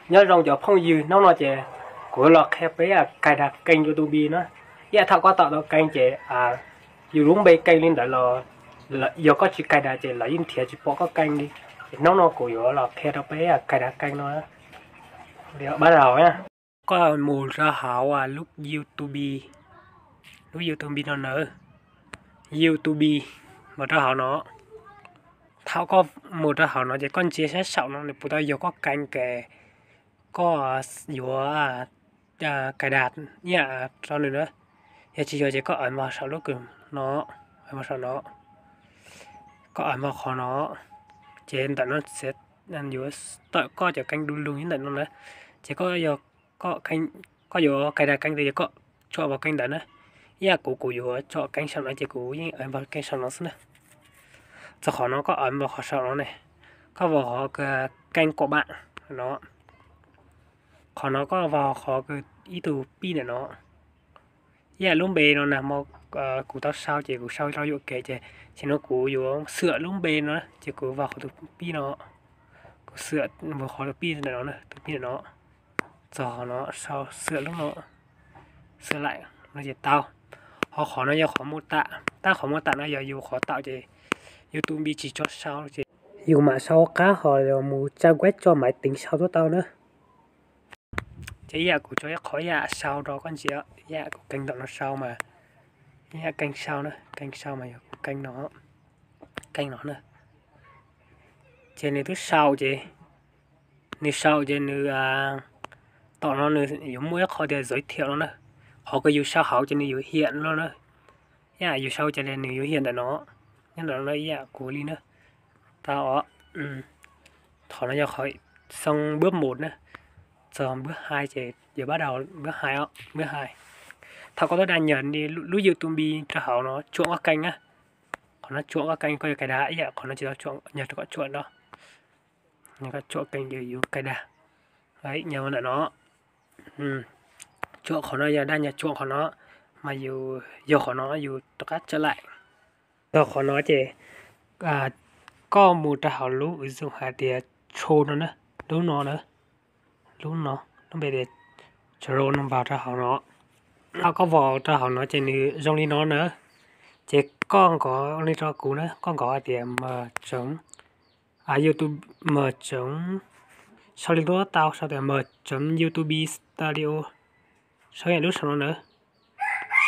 Nyob zoo cov phooj ywg, hnub no ces kuv los qhia peb cài đặt kênh YouTube na. Ib yam thaum koj tạo tau kênh ces yus lub npe kênh li ntawd los, yog koj tsis cài đặt ces lawv yeej nrhiav tsis pom koj kênh li. Ces hnub no kuv yuav los qhia rau peb cài đặt kênh no. Li pab rau na, koj mus rau hauv lub YouTube, lub YouTube no na, YouTube, mus rau hauv no. Thaum koj mus rau hauv no ces koj ntsia sab saum no nws puas tau yog koj kênh ke, koj yuav cài đặt ib yam rau nws na. Yog tsis yog ces koj ấn vào saum lub kws no, ấn vào saum no, koj ấn vào qhov no, ces ntawm no yuav tawm koj cov kênh du lug ntawm no na. Ces koj yuav cài đặt kênh tias yog koj tsuam vào kênh ntawd na. Ib yam kuv, kuv yuav tsuam kênh saum no ces kuv yeej ấn vào kênh saum no xwb na. Txog qhov no koj ấn vào qhov saum no ne, koj vào qhov kênh của bạn no. Qhov no koj vào qhov ib tug pij ntawm no. Ib yam lub npe no nag hmo kuv tau sau ces kuv sau rau yuam kev ces, ces no kuv yuav xwm lub npe no ces kuv vào qhov tus pij no. Kuv xwm, mus qhov tus pij ntawm no, tus pij ntawm no. Txog qhov no sau xwm lub no, xwm laim no ces tau. Ho qhov no yog qhov mô tả, tab qhov mô tả no yog yus qhov tạo ces YouTube tsis tso sau ces yus mam sau qab ho yog mus trang web cho máy tính sau tuaj tau na. Ces ib yam kuv tso ib qhov ib yam sau rau koj ntsia, ib yam kuv kênh ntawm no sau mas, ib yam kênh sau na, kênh sau mas yog kuv kênh no, kênh no na. Ces nws twb sau ces, nws sau ces nws, tom no nws yuav muaj ib qho tias giới thiệu no na. Qhov uas yus sau hauv ces nws yuav hiển no na. Ib yam yus sau ces nws yuav hiển ntawm no, nyob ntawm no ib yam kuv li na. Tau os. Qhov no yog qhov xong bước một na. Txog bước hai ces yuav bắt đầu bước hai os, bước hai. Thaum koj tuaj đăng nhập lub YouTube rau hauv no, tsuam koj kênh na. Qhov no tsuam koj kênh, koj yuav cài đặt ib yam qhov no ces tau tsuam, yog rau koj tsuam no. Koj tsuam kênh yus cài đặt. Nyob ntawm no, tsuam qhov no yog đăng nhập, tsuam qhov no mas yus, yog qhov no yus rov qab trở lại. Txog qhov no ces koj mus rau hauv lub ứng dụng hais tias Chrome no na, lub no na, lub no, lub npe tias Chrome no, vào rau hauv no. Thaum koj vào rau hauv no ces nws zoo li no na. Ces koj nkov li rau kuv na, koj nkov hais tias mở chấm, YouTube mở chấm, sau li lub tau sau tias mở chấm YouTube Studio. Sau ib yam lub saum no na,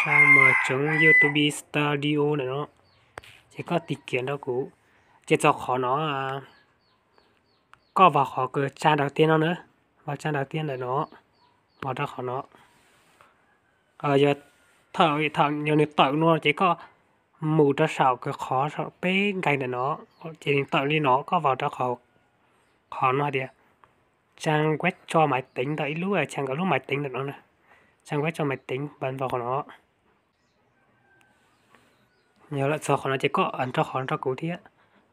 sau mở chấm YouTube Studio ntawm no. Ces koj tiv kiam rau kuv. Ces txog qhov no, koj vào qhov kws trang đầu tiên no na, vào trang đầu tiên ntawm no, vào rau qhov no. Yog thaum, thaum yog nws tawm no ces koj mus rau saum kws qhov peb nqes ntawm no, ces nws tawm li no, koj vào rau qhov, qhov no hais tias trang web cho máy tính ntawm ib lub, trang nkawd lub máy tính ntawm no na, trang web cho máy tính, vào qhov no. Yog lawm txog qhov no ces koj ấn rau qhov rau kuv thiab,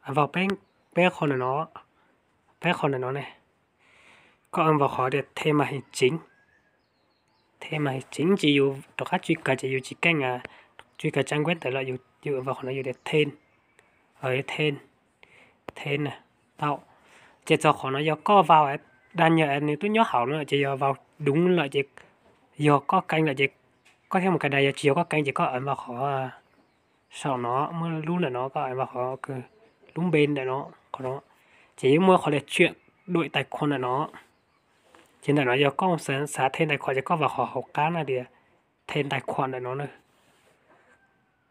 vào peb, peb qho ntawm no, peb qho ntawm no ne. Koj ấn vào qhov tias thêm màn hình chính. Thêm màn hình chính ces yus rov qab truy cập ces yus tsis keej, truy cập trang web ntawd lawm, yus ấn vào qhov no yus tias thêm, thêm, thêm na, tau. Ces txog qhov no yog koj vào, đăng nhập nws twb nyob hauv no ces yog vào đúng lawm ces yog koj kênh lawm ces koj thiaj mus cài đặt, yog tsis yog koj kênh ces koj ấn vào qhov saum no, muaj lub ntawm no koj ấn vào qhov kws lub npe ntawm no, qhov no. Ces yeej muaj qhov tias chuyển đổi tài khoản ntawm no. Ces ntawm no yog koj xav thêm tài khoản ces koj vào qhov hauv qab no tias thêm tài khoản ntawm no na.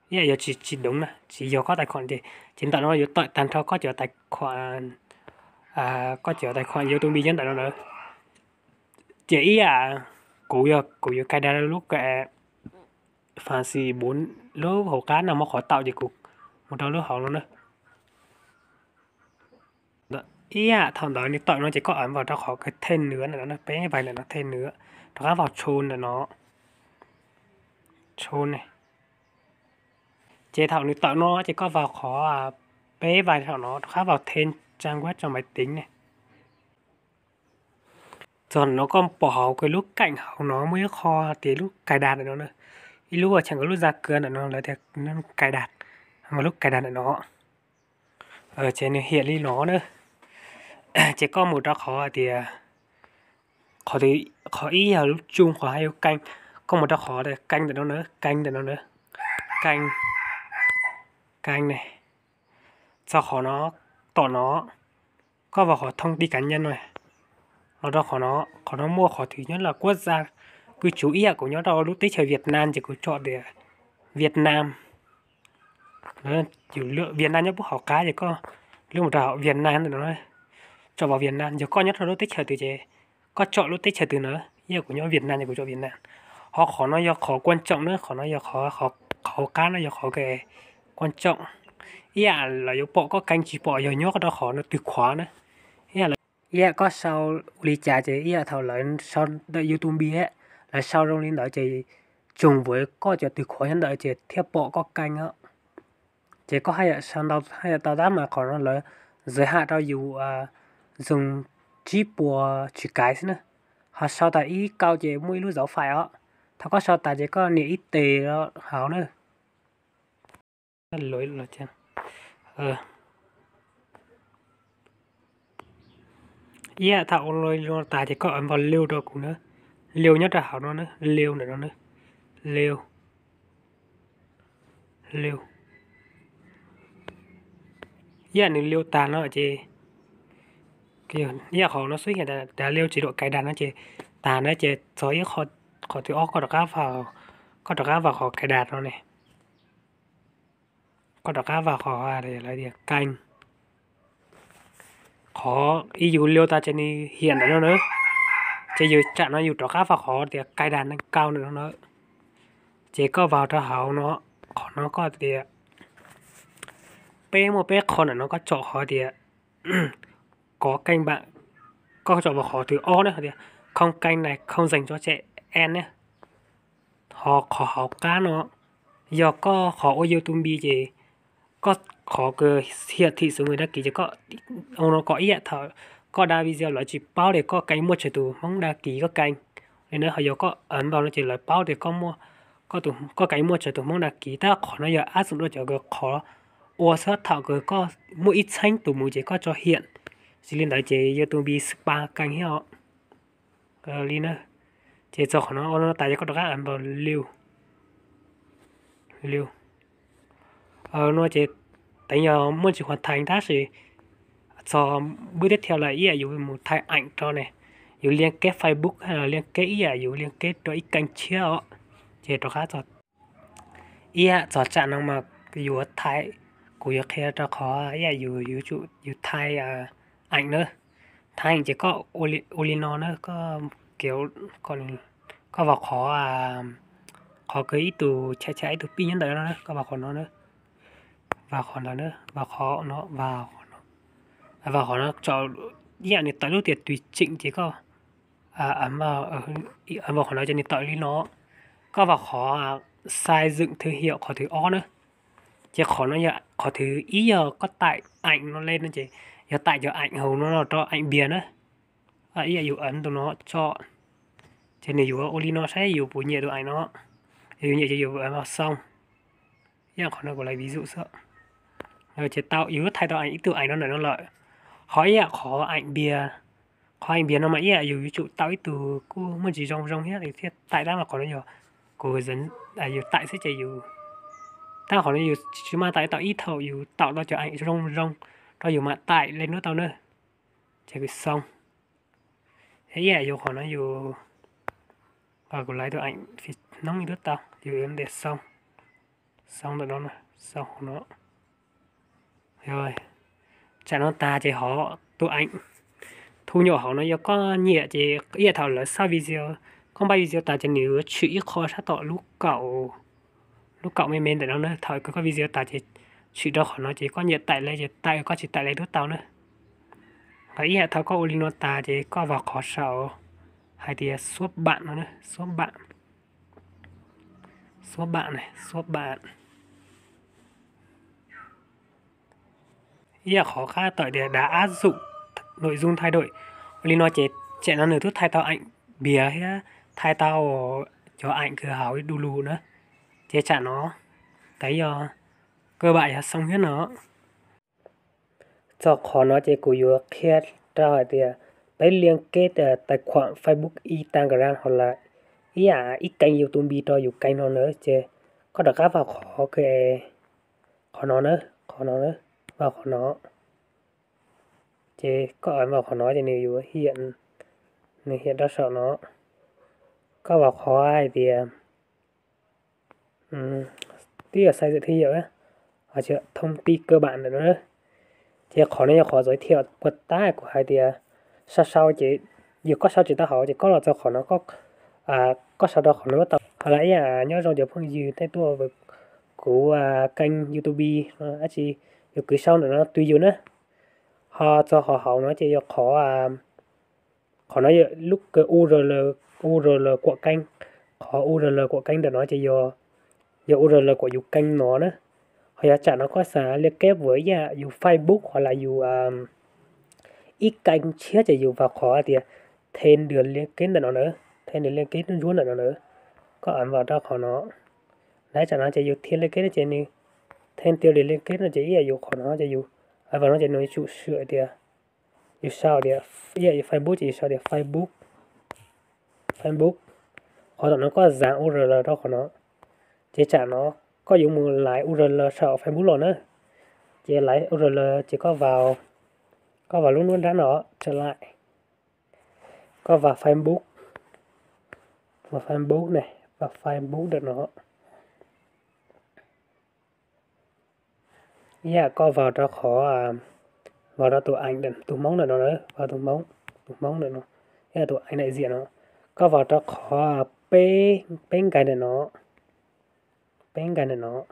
Ib yam yog tsis, tsis đúng na, tsis yog koj tài khoản ces, ces ntawm no yuav tawm tag nrho koj cov tài khoản, koj cov tài khoản YouTube nyob ntawm no na. Ces ib yam kuv yog kuv yuav cài đặt lub, Fancy bốn, lub hauv qab no muaj qhov tạo ces kuv mus rau lub hauv no na. Ib yam thaum ntawd nws tawm no ces koj ấn vào rau qhov kws thêm nữa ntawm no, peb vais ntawm no thêm nữa, rov qab vào Chrome ntawm no, Chrome ne. Ces thaum nws tawm no ces koj vào qhov peb vais saum no rov qab vào thêm trang web cho máy tính ne. Txog no koj pom hauv kws lub cạnh hauv no muaj ib qho tias lub cài đặt ntawm no na, ib lub cheem nkawd lub da kws ntawm no lawv tias cài đặt, lub cài đặt ntawm no. Ces nws hiam li no na. Ces koj mus rau qhov tias Qhov ib yog lub tsoo qhov hais lub kee, koj mus rau qhov kee ntawm no na, kee ntawm no na, kee, kee ne. Txog qhov no, tom no, koj vào qhov thông tin cá nhân no, los rau qhov no, qhov no muaj qhov twg nyob là quốc gia cư trú, ib yam kuv nyob rau lub teb chaws Việt Nam ces kuv tsom tias Việt Nam. Việt Nam nyob puag hauv qab ces koj lub mus rau hauv Việt Nam ntawm no, tsom vào Việt Nam, yog koj nyob rau lub teb chaws twg ces koj tsom lub teb chaws twg na, ib yam kuv nyob Việt Nam ces kuv tsom Việt Nam. Ho qhov no yog qhov quan trọng na, qhov no yog qhov, qhov hauv qab no yog qhov quan trọng. Ib yam lawv yuav pom koj kee tsis pom yog nyob koj rau qhov no twg khuav na. Ib yam koj sau ua li cas ces ib yam thaum lawv sau ntawm YouTube, lawv sau zoo li ntawd ces tsoom vuav koj cov twg khuav nyob ntawd ces thiaj pom koj kee os. Ces koj haj yam sau ntau haj yam tau tab mas qhov no lawv giới hạn rau yus dùng tsib puas chữ cái xwb na. Ho sau tas ib kauj ces muaj ib lub dấu phẩy os. Thaum koj sau tas ces koj nias ib tes hauv na. Ib yam thaum ua li no tas ces koj ấn vào lưu rau kuv na. Lưu nyob rau hauv no na, lưu ntawm no na. Lưu, lưu. Ib yam nws lưu tas no ces, ib yam qhov no xuất hiện là đã lưu chế độ cài đặt no ces tas na ces txog ib qho, qhov thib ob koj rov qab vào, koj rov qab vào qhov cài đặt no ne. Koj rov qab vào qhov lawv tias kênh. Qhov ib yus lưu tas ces nws hiển ntawm no na. Ces yus tsam no yus rov qab vào qhov tias cài đặt nâng cao ntawm no na. Ces koj vào rau hauv no, qhov no koj tias, peb muaj peb qho ntawm no koj tsom qhov tias có kênh bạn, koj tsom vào qhov thib ob na, tias không, kênh này không dành cho trẻ em ne. Ho qhov hauv qab no yog koj qhov ua YouTube ces koj qhov hiển thị số người đăng ký ces koj ua no kom ib yam thaum koj đăng video lawv tsis paub tias koj kênh muaj tsawg tus Hmoob đăng ký koj kênh li na. Ho yog koj ấn vào no ces lawv paub tias koj muaj, koj kênh muaj tsawg tus Hmoob đăng ký. Tab qhov no yog áp dụng rau cov kws qhov ua xwb, thaum kws koj muaj ib txheeb tus mus ces koj tso hiển xws li ntawd ces YouTube spam kênh thiab os. Li na, ces txog qhov no ua no tas ces koj rov qab ấn vào lưu, lưu. No ces teev yog muaj tsis hoàn thành tab sis txog bước tiếp theo là ib yam yus mus thay ảnh rau ne, yus liên kết Facebook hay là liên kết ib yam yus liên kết rau ib kênh tshiab os. Ces rov qab txog, ib yam txog tsam no mas yuav thay, kuv yuav qhia rau qhov ib yam yus yuav tsum yus thay ảnh na. Thay ảnh ces koj ua li no na, koj, koj vào qhov, qhov kws ib tug chais chais ib tug pij nyob ntawm no na, koj vào qhov no na, vào qhov ntawd na, vào qhov no, vào qhov no, vào qhov no tso, ib yam nws tawm lub tias tùy chỉnh ces koj ấn vào qhov no ces nws tawm li no. Koj vào qhov xây dựng thương hiệu qhov thib ob na. Ces qhov no yog qhov thib ib yog koj tải ảnh no lên no ces yog tải cov ảnh hauv no los rau ảnh Việt na. Ib yam yus ấn tus no tso, ces nws yuav ua li no saib yus puas nyiam tus ảnh no. Yog yus nyiam ces yus ấn vào xong. Ib yam qhov no kuv lav ví dụ xwb. Ces tau, yus thay tau ảnh, ib tug ảnh no ntawm no lawm. Ho ib yam qhov ảnh Việt, qhov ảnh Việt no mas ib yam yus yuav tsum tau ib tug kuj muaj ntsis zoo zoo thiab thiaj tải tab mas qhov no yog kuv yus tải xwb ces yus, tab qhov no yus tsis maj tau ib thaum yus tau tau cov ảnh zoo zoo rau yus mam tải lên no tau na. Ces kuv xong. Ib yam yus qhov no yus, kuv lav tus ảnh hnub ib lub tau yus ntes xong, xong ntawm no, xong hauv no. Tsam no tas ces hov tus ảnh thu nhập hauv no yog koj nyiam ces ib yam thaum lawv xa video, koj npaj video tas ces nws yuav tshwm ib qho sab tom lub kaum, lub kaum me me ntawm no na. Thaum kws koj video tas ces tshwm rau qhov no ces koj nyiam tải lên ces tải, koj tsis tải lên twb tau na. Ho ib yam thaum koj ua li no tas ces koj vào qhov saum hais tias xuất bản no, xuất bản, xuất bản này, xuất bản. Ib yam qhov qab tawm tias đã áp dụng nội dung thay đổi. Ua li no ces tsam no nws twb thay tau ảnh Việt thiab thay tau cov ảnh kws hauv du lug na. Ces tsam no tas yog cơ bản yog xong thiab no. Txog qhov no ces kuv yuav qhia rau hais tias peb liên kết tài khoản Facebook, Instagram hoặc là ib yam ib kênh YouTube rau yus kênh no na, ces koj rov qab vào qhov, qhov no na, qhov no na, vào qhov no. Ces koj ấn vào qhov no ces nws yuav, nws hiam rau saum no. Koj vào qhov hais tias, twb yog xây dựng thương hiệu, thông tin cơ bản ntawm no. Ces qhov no yog qhov giới thiệu puas tab kuv hais tias sau sau ces yog koj sau tsis tau hauv ces koj los txog qhov no, koj sau rau qhov no tau. Ho la ib yam nyob zoo cov phooj ywg nej tuaj kuv kênh YouTube no dab tsi, yus kwv sau ntawm no tùy yus na. Ho txog qhov hauv no ces yog qhov, qhov no yog lub URL, URL của kênh. Qhov URL của kênh ntawm no ces yog URL của yus kênh no na. Ho yog tsam no koj xav liên kết với ib yam yus Facebook hoặc là yus ib kênh tshiab ces yus vào qhov tias thêm đường liên kết ntawm no na, thêm đường liên kết ntsuab ntawm no na. Koj ấn vào rau qhov no. Lawv tsam no ces yus thêm liên kết no ces nws thêm đường liên kết no ces ib yam yus qhov no ces yus ấn vào no ces nws tsum swm tias, yus sau tias, ib yam yus Facebook ces yus sau tias Facebook, Facebook. Qhov tom no koj dán URL rau qhov no. Ces tsam no koj yuav mus laiv URL saum Facebook los na. Ces laiv URL ces koj vào, koj vào lub nruab nrab no, trở lại. Koj vào Facebook, vào Facebook này, vào Facebook ntawm no. Ib yam koj vào rau qhov, vào rau tus ảnh, tus Hmoob ntawm no, vào tus Hmoob, tus Hmoob ntawm no, ib yam tus ảnh đại diện no. Koj vào rau qhov peb, peb nkais ntawm no, peb nkais ntawm no.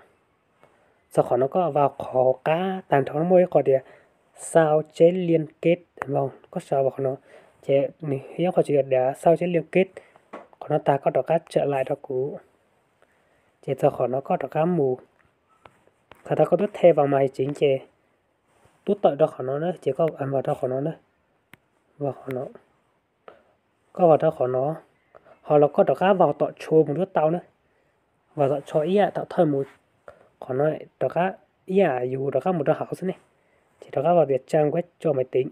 Txog qhov no koj vào qhov qab tag nrho no muaj ib qho tias sao chép liên kết, koj sau vào qhov no. Ces nws ib qho tsis yog dav sao chép liên kết, qhov no tag koj rov qab trở lại rau kuv. Ces txog qhov no koj rov qab mus, thaum tau koj twb thêm vào máy tính ces twb tawm rau qhov no na, ces koj ấn vào rau qhov no na, vào qhov no. Koj vào rau qhov no, ho los koj rov qab vào tom tshua mus twb tau na. Vào tom tshua ib yam thaum thawj mus qhov no rov qab, ib yam yus rov qab mus rau hauv xwb ne. Ces rov qab vào tias trang web cho máy tính.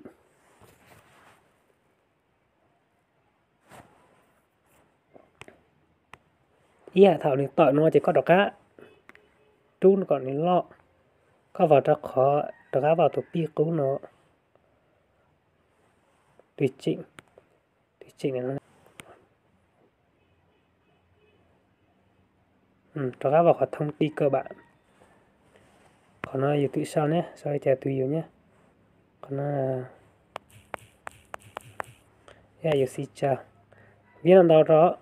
Ib yam thaum nws tawm no ces koj rov qab rub kom nws loj. Koj vào rau qhov, rov qab vào tus pij qub no, tùy chỉnh, tùy chỉnh no. Rov qab vào qhov thông tin cơ bản. Qhov no yus twm sau ne, sau li cas tùy yus ne. Qhov no yus xin chào. Viv no ntau rau,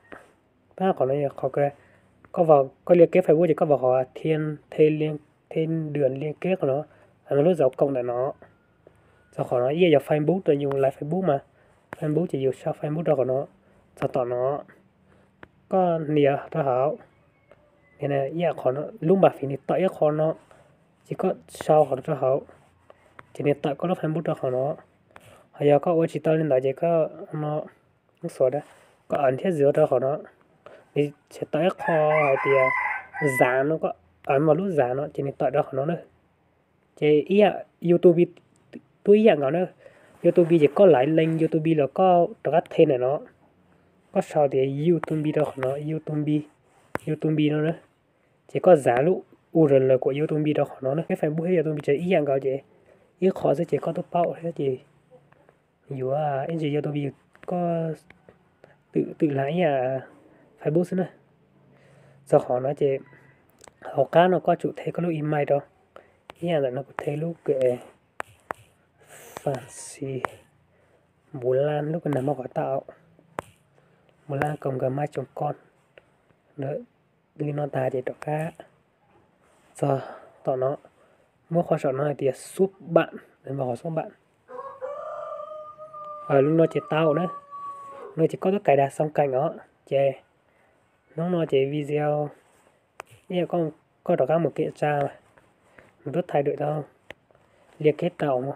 tab qhov no yog qhov koj vào, koj liên kết Facebook ces koj vào qhov thêm, thêm đường liên kết qhov no, lub dấu cộng ntawm no. Txog qhov no ib yam yog Facebook rau yus laiv Facebook mas, Facebook ces yus sau Facebook rau qhov no. Txog tom no koj nias rau hauv, ib yam qhov no lub npam fim nws tawm ib qho no, ces koj sau qhov no rau hauv, ces nws tawm koj lub Facebook rau qhov no. Ho yog koj ua tsis tau li ntawd ces koj no, lub xuas, koj ấn thiab dán rau qhov no, nws tawm ib qho hais tias dán no, koj ấn vào lub dán no ces nws tawm rau qhov no na. Ces ib yam YouTube, tub ib yam nkaus na. YouTube ces koj laiv link YouTube los koj rov qab thêm ntawm no, koj sau tias YouTube rau qhov no, YouTube, YouTube no na. Ces koj dán lub URL của YouTube rau qhov no na. Peb Facebook thiab YouTube ces ib yam nkaus ces ib qho xwb ces koj twb paub thiab ces yuav ib ntsis YouTube koj twm twm lam ib yam Facebook xwb na. Txog qhov no ces hauv qab no koj tsum thêm koj lub email rau, ib yam ntawm no kuv thêm lub kws Fancy Npuv Lan, lub kws nag hmo qhov tau Npuv Lan cộng gmail chấm com. Li no tag ces rov qab txog tom no, muab qhov saum no hais tias xuất bản, qhov xuất bản. Li no ces tau na. No ces koj twb cài đặt xong kênh os. Ces hnub no ces video, koj rov qab mus kiểm tra, mus rub thay đổi tau, liên kết tau.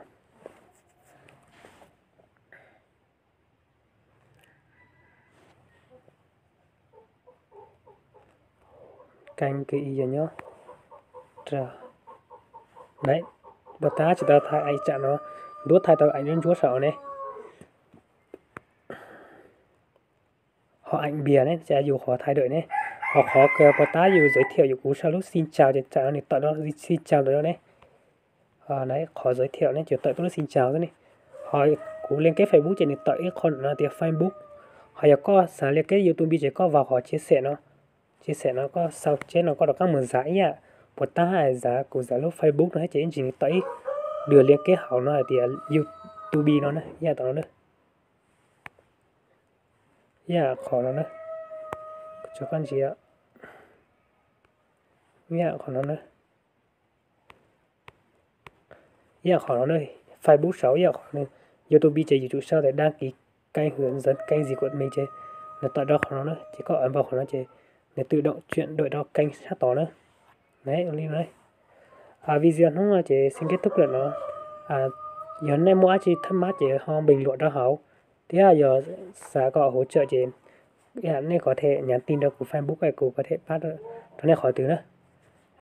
Kênh kws yog nyob, tab tsis tau thaij, tsam no ntuab thaij tau ais ntsuab ntsuab saum ne. qhov ảnh npia ne, ces yus qhov thay đổi ne, ho qhov puas tab yus giới thiệu yus kuv sau lub xin chào ces tawm no nws tawm lub xin chào ntawm no ne. Qhov giới thiệu ne ces tawm tuaj lub xin chào xwb ne. Ho kuv liên kết Facebook ces nws tawm ib qho no tias Facebook. Ho yog koj xav liên kết YouTube ces koj vào qhov chia sẻ no, chia sẻ no koj sau tseb no koj rov qab mus zav ib yam, puas tab hais zav kuv zav lub Facebook no thiab ces ib ntsis nws tawm ib đường liên kết hauv no hais tias YouTube no na, ib yam tom no na. Ib yam qhov no na, tso koj ntsia, ib yam qhov no na. Ib yam qhov no na, Facebook sau ib yam qhov no, YouTube ces yus tsum sau tias đăng ký kênh hướng dẫn kênh gì của mình ces nws tawm rau qhov no na, ces koj ấn vào qhov no ces nws tự động chuyển đổi rau kênh sab tod na. Li no, video hnub no ces xin kết thúc lawm no. Yog nej muaj dab tsi thắc mắc ces ho bình luận rau hauv, thiab yog xav kom hỗ trợ ces nej có thể nhắn tin rau kuv Facebook es kuv có thể pab rau nej qhov twg na.